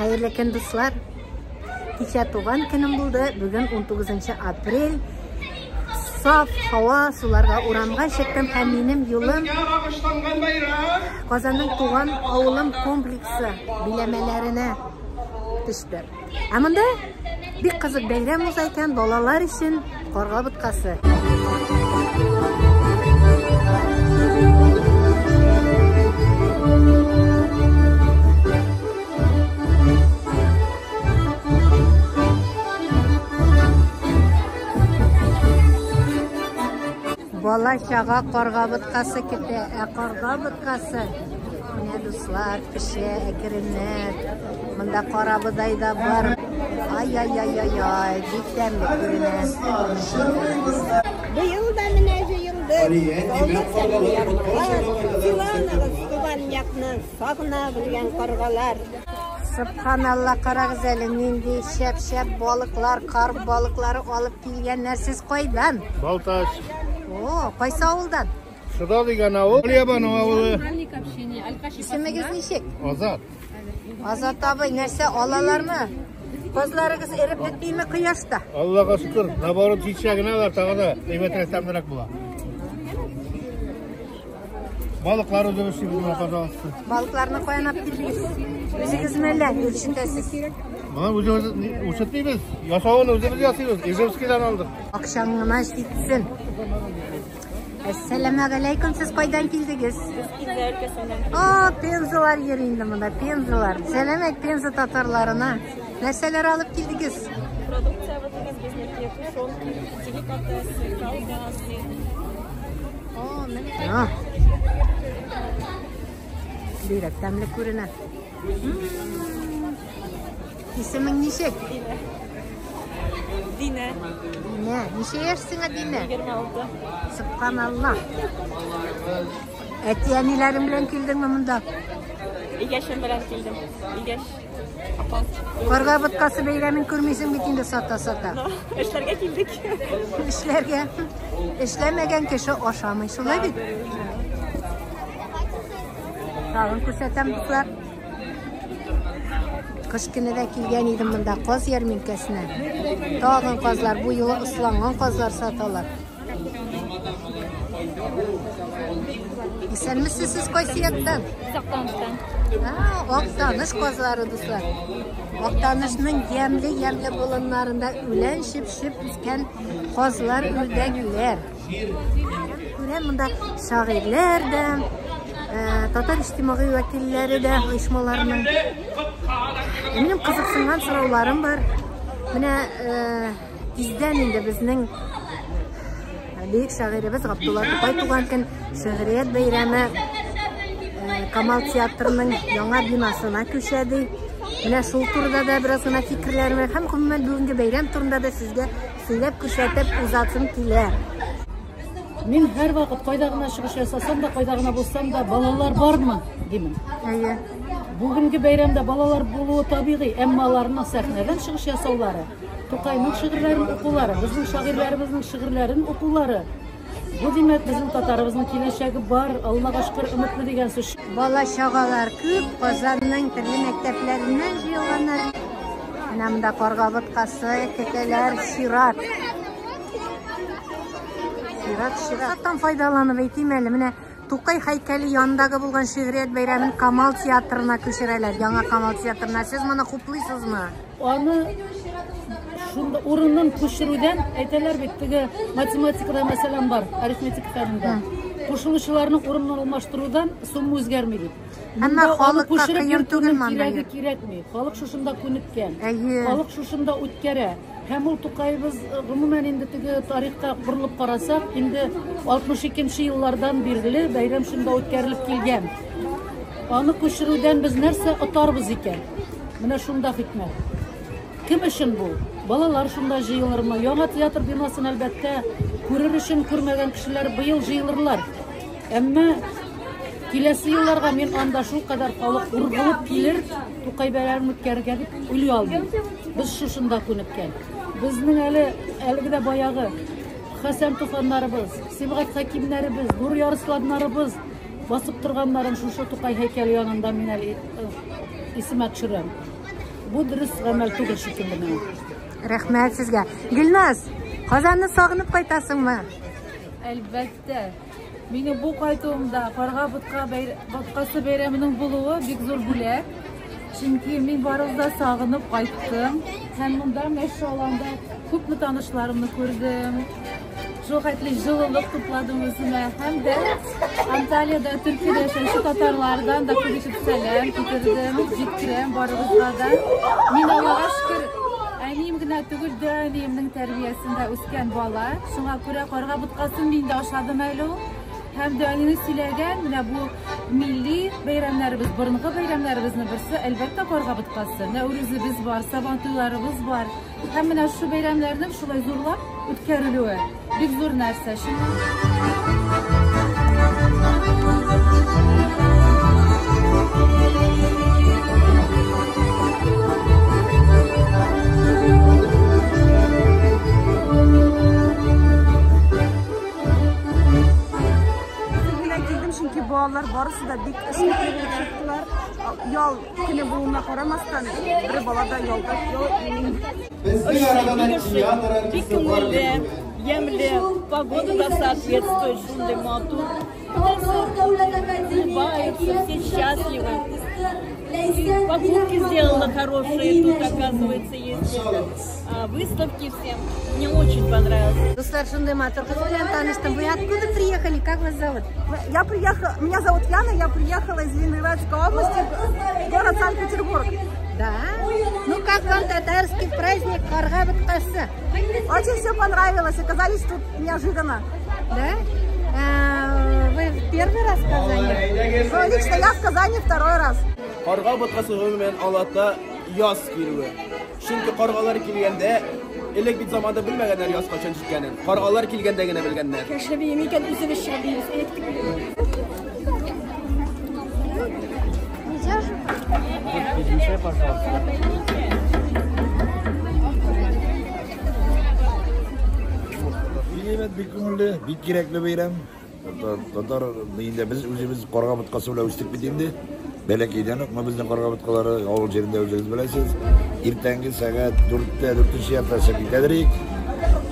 Хәерле көн, дуслар! Кичә туган көнем булды. Бүген 19 апрель. Саф һава суларга урамга чыктым һәм минем юлым Казанның туган авылым комплексы биләмәләренә төште. Ә монда бик кызык бәйрәм уза икән, балалар өчен карга боткасы. Бала чага карга боткасы көтә, ә карга боткасы менә дуслар, пешә әкренләп. Монда карабодай да бар. Ай-ай-ай-ай-ай, бик тәмле күренә. Быел да менә җыелдык. Баллы тәмле ярмалар, сыйланыгыз туган якны сагына белгән каргалар. Субханалла, карагыз әле, нинди шәп-шәп балыклар, карп балыклары алып килгәннәр. Сез кайдан? Балтач. О, кайсы авылдан? Шыда дигән авыл, Алиябану авылы. Исемегез ничек? Азат. Азат абый, нәрсә алалармы? Казларыгыз эреп бетмиме кояшта? Аллага шөкер, наоборот, җитсә генә алар тагы да әйбәтрәк, тәмлерәк була. Балыклар үзебез шибез менә, пожалуйста. Балыкларны каян алып килдегез? Үзегезме әллә үрчетәсез? Моны үзебез үрчетмибез. Ясавын үзебез ясыйбыз. Ижевскийдан алдык. Акчаң гына җитсен. Әссәламәгаләйкүм, сез кайдан килдегез? Пенза өлкәсеннән. О, пензалар йөри инде монда, пензалар. Сәлам әйт пенза татарларына. Нәрсәләр алып килдегез? Продукциябез безнеке, тушенки, деликатесы, колбасы. О, менә. Бигрәк тәмле күренә. Исемең ничек? Динә. Динә. Динә. Ничә яшь сиңа, Динә? 26. Субханалла. Әти-әниләрең белән килдеңме монда? Игәшем белән килдем. Игәш. Апам. Карга боткасы бәйрәмен күрмисең бит инде сата-сата. Эшләргә килдек. Эшләргә. Эшләмәгән кеше ашамый, шулай бит? Тагын күрсәтәм, дуслар. Кыш көне дә килгән идем монда каз ярминкәсенә. Тагын казлар, бу юлы ысланган казлар саталар. Исәнмесез, сез кайсы яктан? Актаныштан. Актаныш казлары, дуслар. Актанышның ямьле-ямьле болыннарында үлән чеп-чеп үскән казлар, үрдәкләр. Күрәм монда шагыйрьләр дә, татар иҗтимагый вәкилләре дә оешмаларының. Минем кызыксынган сорауларым бар. Менә тиздән инде безнең бөек шагыйребез Габдулла Тукай туган көн шигърият бәйрәме Камал театрының яңа бинасына күчә ди. Менә шул турыда да бераз гына фикерләрем бар һәм гомумән бүгенге бәйрәм турында да сезгә сөйләп күрсәтеп узасым килә. Мин һәрвакыт кайда гына чыгыш ясасам да, кайда гына булсам да, балалар бармы, димен. Әйе. Бүгенге бәйрәмдә балалар булуы табигый, әмма аларның сәхнәдән чыгыш ясаулары, Тукайның шигырьләрен укулары, безнең шагыйрьләребезнең шигырьләрен укулары, бу димәк, безнең татарыбызның киләчәге бар, Аллага шөкер, өметле дигән сүз. Бала-чагалар күп, Казанның төрле мәктәпләреннән җыелганнар. Менә монда карга боткасы көтәләр, чират. Чират, чират. Форсаттан файдаланып әйтим әле, менә Тукай һәйкәле янындагы булган шигърият бәйрәмен Камал театрына күчерәләр, яңа Камал театрына. Сез моны хуплыйсызмы? Аны шунда урынын күчерүдән әйтәләр бит, теге математикада мәсәлән бар, арифметика фәнендә. Кушылучыларның урынын алмаштырудан сумма үзгәрми дип. Әмма халыкка кыен түгел монда. Кирәге кирәкми. Халык шушында күнеккән. Әйе. Халык шушында үткәрә. Һәм ул Тукаебыз гомумән инде теге тарихка борылып карасак, инде 62 еллардан бирле бәйрәм шунда үткәрелеп килгән. Аны күчерүдән без нәрсә отарбыз икән? Менә шунда хикмәт. Кем өчен бу? Балалар шунда җыелырмы? Яңа театр бинасын, әлбәттә, күрер өчен күрмәгән кешеләр быел җыелырлар. Әмма киләсе елларга мин анда шул кадәр халык ургылып килер, Тукай бәйрәмен үткәрергә дип уйлый алмыйм. Без шушында күнеккән. Безнең әле әлеге дә баягы Хәсән Туфаннарыбыз, Сибгат Хәкимнәребез, Нур Ярысланнарыбыз басып торганнарын шушы Тукай һәйкәле янында мин әле исемә төшерәм. Бу дөрес гамәл түгел шикелле миңа. Рәхмәт сезгә. Гөлназ, Казанны сагынып кайтасыңмы? Әлбәттә. Минем бу кайтуымда Карга ботка бәйр... боткасы бәйрәменең булуы бик зур бүләк. Чөнки мин барыгызны да сагынып кайттым. Һәм монда менә шул аланда күпме танышларымны күрдем. Шул хәтле җылылык тупладым үземә. Һәм дә Анталиядә, Төркиядә яшәүче татарлардан да күп итеп сәлам китердем, җиткерәм барыгызга да. Мин Аллага шөкер, әнием генә түгел, дәү әниемнең тәрбиясендә үскән бала. Шуңа күрә карга боткасын мин дә ашадым әле ул. Һәм дә әнине сөйләгән, менә бу милли бәйрәмнәребез, борынгы бәйрәмнәребезнең берсе, әлбәттә, карга боткасы. Нәүрүзебез бар, Сабантуйларыбыз бар. Һәм менә шушы бәйрәмнәрнең шулай зурлап үткәрелүе бик зур нәрсә. Генә килдем, чөнки балалар барысы да бик эшлекле булып чыктылар. Ял көне булуына карамастан, бер бала да ялда ял итми. Бик күңелле, ямьле, погода да соответствует, шундый матур. Улыбаются, все счастливы. Покупки сделала хорошие, тут, оказывается, есть выставки всем. Мне очень понравилось. Дуслар, шундый матур кыз белән таныштым. Вы откуда приехали? Как вас зовут? Я приехала, меня зовут Яна, я приехала из Ленинградской области, город Санкт-Петербург. Да? Ну как вам татарский праздник Карга боткасы? Очень все понравилось, оказались тут неожиданно. Да? Вы в первый раз в Казани? Ну, лично я в Казани второй раз. Карга боткасы гомумән аңлата яз килүе. Чөнки каргалар килгәндә, элек бит заманда белмәгәннәр яз кайчан җиткәнен. Каргалар килгәндә генә белгәннәр. Кеше биеми икән, үзебез чыгып биибез. Әйттек. Нельзя же? Пожалуйста. Бик бик күңелле, бик кирәкле бәйрәм. Татар инде без үзебез карга боткасы белән үстек бит инде. Бәләкәйдән үк безнең карга боткалары авыл җирендә үзегез беләсез. Иртәнге сәгать 4-тә, 4-нче яртыда чыгып китәдер идек.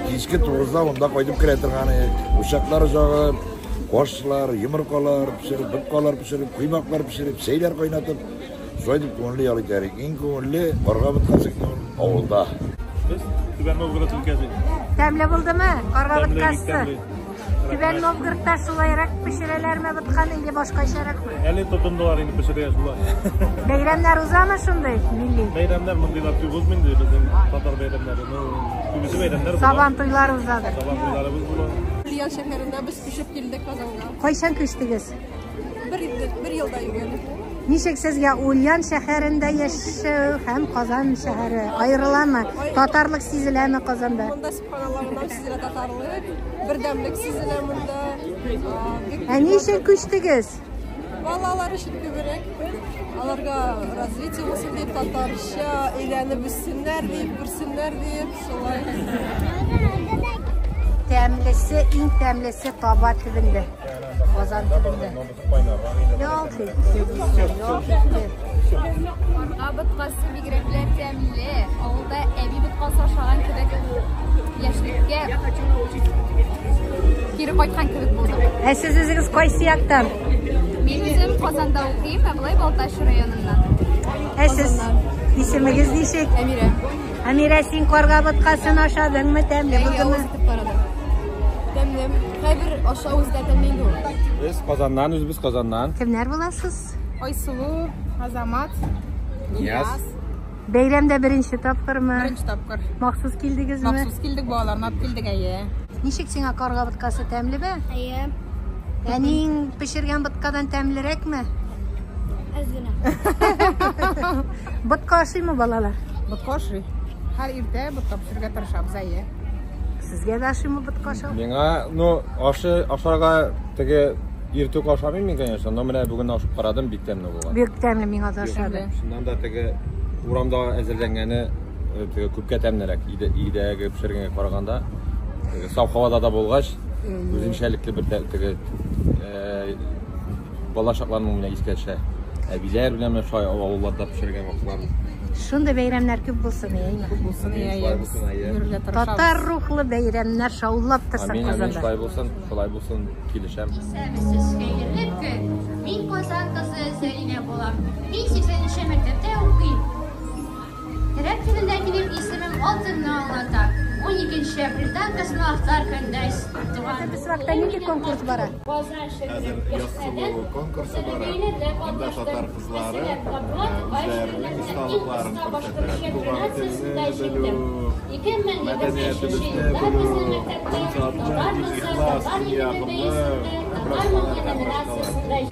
Кичке 9-да монда кайтып керә торган идек. Учаклар җагып, ашлар, йомыркалар пешереп, боткалар пешереп, коймаклар пешереп, чәйләр кайнатып, шулай итеп күңелле ял итәр идек. Иң күңелле карга боткасы авылда. Без Түбән Новгород өлкәсе. Тәмле булдымы? Карга Тәмле, бик боткасы. тәмле. Түбән Новгородта шулайрак пешерәләрме ботканы или башкачаракмы? Әле тотындылар инде пешерергә шулай. Бәйрәмнәр узамы шундый милли? Бәйрәмнәр мондыйлар күп узмый инде безнең татар бәйрәмнәре. Ну, күбесе бәйрәмнәр була. Сабан туйлары узадыр. Сабан туйларыбыз була. Ульян шәһәрендә без күчеп килдек Казанга. Кайчан күчтегез? Бер елда юк. Ничек сезгә Ульян шәһәрендә яшәү һәм Казан шәһәре аерыламы? Татарлык сизеләме Казанда? Монда субханалла, монда сизелә татарлык, бердәмлек сизелә монда. Ә ни өчен күчтегез? Балалар өчен күбрәк. Аларга развитие булсын дип, татарча өйрәнеп үссеннәр дип, күрсеннәр дип, шулай. Тәмлесе, иң тәмлесе таба төбендә. Казан төбендә. Ялт итте, дуслар, ялт итте. Карга боткасы бигрәкләр тәмле. Авылда әби боткасы ашаган кебек яшьлеккә кире кайткан кебек булдым. Ә сез үзегез кайсы яктан? Мин үзем Казанда укыйм, ә болай Балтач районыннан. Ә сез исемегез ничек? Әмирә. Әмирә, син карга боткасын ашадыңмы? Тәмле булдымы? Тәмле. Кайбер ашау үзе дә тәмле инде ул. Без Казаннан, үзебез Казаннан. Кемнәр буласыз? Айсылу, Азамат, Нияз. Бәйрәмдә беренче тапкырмы? Беренче тапкыр. Махсус килдегезме? Махсус килдек, балаларны алып килдек, әйе. Ничек сиңа карга боткасы тәмлеме? Әйе. Әниең пешергән боткадан тәмлерәкме? Әз генә. Ботка ашыймы балалар? Ботка ашый. Һәр иртә ботка пешерергә тырышабыз, әйе. Сезгә дә ашыймы ботка ашау? Миңа, ну, ашы ашарга теге иртүк ашамыйм мин, конечно, но менә бүген ашып карадым, бик тәмле булган. Бик тәмле, миңа да ошады. Чыннан да теге урамда әзерләнгәне теге күпкә тәмлерәк. Өйдәге пешергәнгә караганда, теге саф һавада да булгач, үзенчәлекле бер теге бала чакларның менә искә төшә. Әбиләр белән менә шулай авылларда пешергән вакытлар. Шундый бәйрәмнәр күп булсын, әйеме? Күп булсын, әйе. Йөрергә тырышабыз. Татар рухлы бәйрәмнәр шаулап торсын Амин, амин, Казанда. шулай булсын, шулай булсын, килешәм. Исәнмесез, хәерле көн. Мин Казан кызы Зәринә булам. Мин 80 мәктәптә укыйм. Төрек телендә минем исемем алтынны аңлата. 12 апрельдә космонавтлар көндә туган. Без вакытта нинди конкурс бара? Казан Хәзер Язсылу конкурсы бара. Анда татар кызлары үзләренең осталыкларын күрсәтә. Туган телне белү, мәдәниятебезне белү, иң затлы, иң ихлас, иң ягымлы, башкалар һәм башкалар.